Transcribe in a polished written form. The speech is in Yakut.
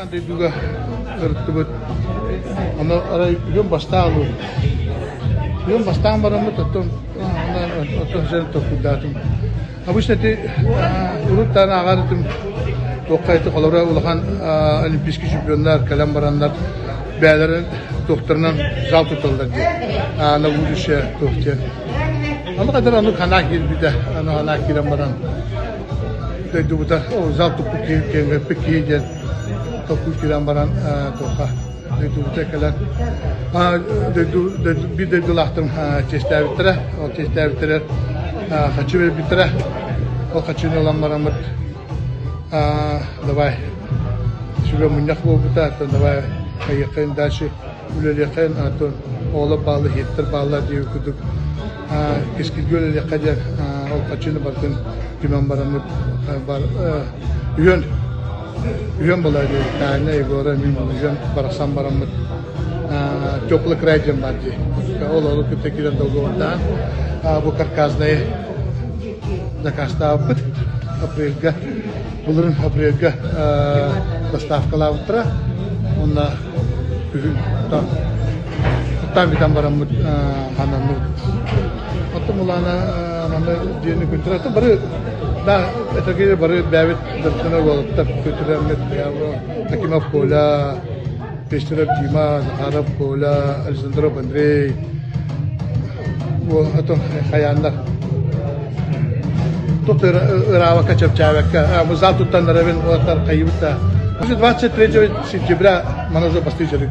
Аан дойдуга ырыттыбыт. Ону арай үһүн бастаан ыллым. Үһүн бастаан бараммыт оттон оттон сен толкуйдаатым. Обычно ити урут даҕаны ааҕар этим туохха ити холобура улахан олимпийский чемпионнар кэлэн бараннар бэйэлэрин туохтарынан зал туталлар диэн на будущее туох диэн. Ону кадыр ону ханаа киирбитэ, ону ханаа киирэн баран дойдубута зал туппут киһи киэҥэппит киһи диэн толкуй киирэн баран туохха дойдубута кэлэн дойду биир дойдулаахтарым чиэстээбиттэрэ ол чиэстээбиттэрэ хаччы биэрбиттэрэ ол хаччыны ылан бараммыт давай сүбэ мунньах буолбута давай хайыаххайын дальше үлэлиэххин атын оҕолор бааллар иһиттэр бааллар диэбит курдук кэскилгэ үлэлиэххэ диэн ол хаччыны барытын түмэн бараммыт үһүөн үһүөн буолар диэбит Таня Егора мин үһүөн барахсан бараммыт теплый край диэн баар дии ол ону кытта киирэн долгуйдаан бу карказнай заказтаабыппыт апрельга былырын апрельга доставкалаабыттара уонна Күһүн оттоон бүтэн бараммыт хананныбыт. Оттон улаана манна дьиэни күнтүрэ оттон бары да этэргэ бары бэйэбит дьарыктанар уолаттар күнтүрэммит Акимов Коля, Пестеров Дима, Захаров Коля, Александров Андрей, оттон хайааннар Тут ыраабакка, чэпчээбэккэ, зал туттан эрабин уолаттар хайыбыт да. 23 сентября мана уже бастыы дьарык.